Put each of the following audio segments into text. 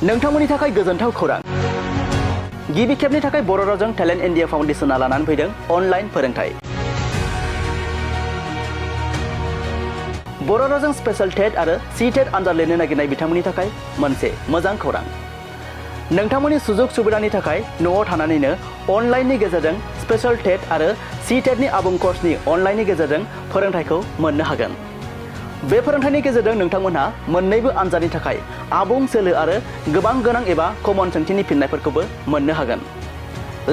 नोंथांमोननि थाखाय गोजोनथाव खौरां गिबि खेबनि थाखाय बर' रावजों टेलेन्ट इन्डिया फाउन्डेसनआ लानानै फैदों अनलाइन फोरोंथाय बर' रावजों स्पेशल टेट आरो सी टेट आनजाद लिरनो नागिरनाय बिथांमोननि थाखाय मोनसे मोजां खौरां नोंथांमोननि सुजुग सुबिदानि थाखाय न'आव थानानैनो अनलाइननि गेजेरजों स्पेशल टेट आरो सी टेटनि आबुं कर्सनि अनलाइननि गेजेरजों फोरोंथायखौ मोननो हागोन बे फोरोंथायनि गेजेरजों नोंथांमोनहा मोन्नैबो आनजादनि थाखाय आबुं सोलो आरो गोबां गोनां एबा कमन सोंथिनि फिननायफोरखौबो मोननो हागोन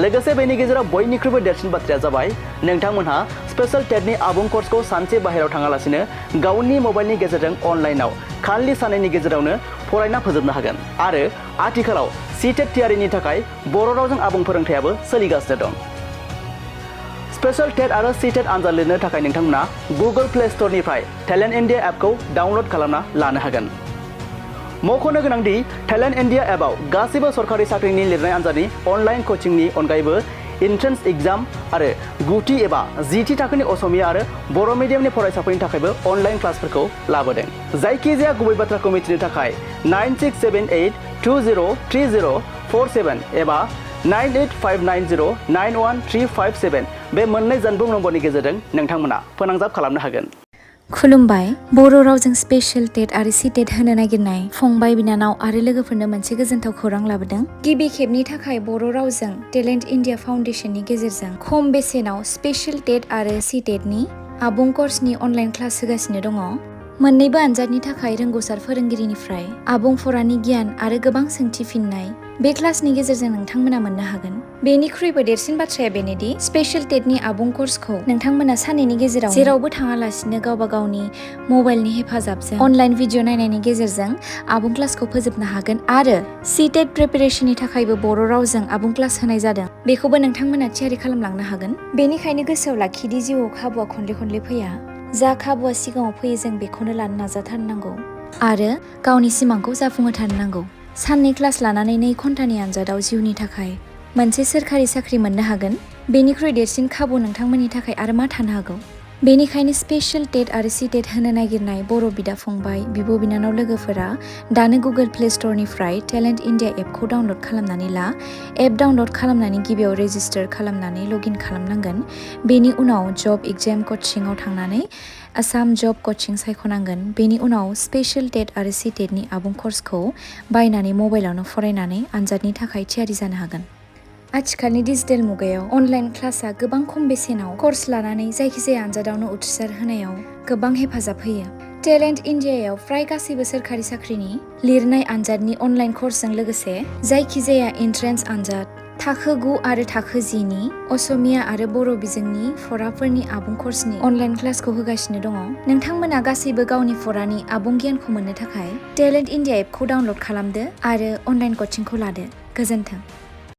लोगोसे बेनि गेजेराव बयनिख्रुइबो देरसिन बाथ्राया जाबाय नोंथांमोनहा स्पेशल टेटनि आबुं कर्सखौ सानसे बाहेरायाव थाङालासिनो गावनि मबाइलनि गेजेरजों अनलाइनाव खालि साननैनि गेजेरावनो फरायना फोजोबनो हागोन आरो आथिखालाव सी टेट थियारिनि थाखाय बर' रावजों आबुं फोरोंथायाबो सोलिगासिनो दं स्पेशल टेट आरो सी टेट आनजाद लिरनो थाखाय नोंथांमोना गुगल प्ले स्टोरनिफ्राय टेलेन्ट इन्डिया एपखौ डाउनलड खालामना लानो हागोन मख'नो गोनांदि टेलेन्ट इन्डिया एपआव गासैबो सरकारि साख्रिनि लिरनाय आनजादनि अनलाइन कचिंनि अनगायैबो एन्ट्रेन्स एग्जाम आरो गुथि एबा जिथि थाखोनि असमिया आरो बर' मिडियामनि फरायसाफोरनि थाखायबो अनलाइन क्लासफोरखौ लाबोदों जायखिजाया गुबै बाथ्राखौ मिथिनो थाखाय 9678203047 एबा 9859091357 बे मोननै जानबुं नम्बरनि गेजेरजों नोंथांमोना फोनांजाब खालामनो हागोन खुलुमबाय बर' रावजों स्पेशल टेट आरो सी टेट होनो नागिरनाय फंबाय बिनानाव आरो लोगोफोरनो मोनसे गोजोनथाव खौरां लाबोदों गिबि खेबनि थाखाय बर' रावजों टेलेन्ट इन्डिया फाउन्डेसननि गेजेरजों खम बेसेनाव स्पेशल टेट आरो सी टेटनि आबुं कर्सनि अनलाइन क्लास होगासिनो दङ मोन्नैबो आनजादनि थाखाय रोंगौसार फोरोंगिरिनिफ्राय आबुं फरानि गियान आरो गोबां सोंथि फिननाय बे क्लासनि गेजेरजों नोंथांमोना मोननो हागोन बेनिख्रुइबो देरसिन बाथ्राया बेनोदि स्पेशल टेटनि आबुं कर्सखौ नोंथांमोना साननैनि गेजेराव जेरावबो थाङालासिनो गावबा गावनि मबाइलनि हेफाजाबजों अनलाइन भिडिअ नायनायनि गेजेरजों आबुं क्लासखौ फोजोबनो हागोन आरो सी टेट प्रिपेरेसननि थाखायबो बर' रावजों आबुं क्लास होनाय जादों बेखौबो नोंथांमोना थियारि खालामलांनो हागोन बेनिखायनो गोसोआव लाखिदि जिउआव खाबुआ खनले खनले फैया जा खाबुआ सिगाङाव फैयो जों बेखौनो लानो नाजाथारनांगौ आरो गावनि सिमांखौ जाफुंहोथारनांगौ साननै क्लास लानानै 2 घन्टानि आनजादाव जिउनि थाखाय मोनसे सोरखारि साख्रि मोननो हागोन बेनिख्रुइ देरसिन खाबु नोंथांमोननि थाखाय आरो मा थानो हागौ बेनिखायनो स्पेशल टेट आरो सी टेट होनो नागिरनाय बर' बिदा फंबाय बिब' बिनानाव लोगोफोरा दानो गुगल प्ले स्टोरनिफ्राय टेलेन्ट इन्डिया एपखौ डाउनलड खालामनानै ला एप डाउनलड खालामनानै गिबियाव रेजिस्टार खालामनानै लगइन खालामनांगोन बेनि उनाव जब एग्जाम कचिंआव थांनानै आसाम जब कचिं सायख'नांगोन बेनि उनाव स्पेशल टेट आरो सी टेटनि आबुं कर्सखौ बायनानै मबाइलावनो फरायनानै आनजादनि थाखाय थियारि जानो हागोन आथिखालनि डिजिटेल मुगायाव अनलाइन क्लासआ गोबां खम बेसेनाव कर्स लानानै जायखिजाया आनजादावनो उथ्रिसार होनायाव गोबां हेफाजाब होयो टेलेन्ट इन्डियायाव फ्राय गासैबो सोरखारि साख्रिनि लिरनाय आनजादनि अनलाइन कर्सजों लोगोसे जायखिजाया एन्ट्रेन्स आनजाद थाखो 9 आरो थाखो 10नि असमिया आरो बर' बिजोंनि फराफोरनि आबुं कर्सनि अनलाइन क्लासखौ होगासिनो दङ नोंथांमोना गासैबो गावनि फरानि आबुं गियानखौ मोननो थाखाय टेलेन्ट इन्डिया एपखौ डाउनलड खालामदो आरो अनलाइन कचिंखौ लादो गोजोन्थों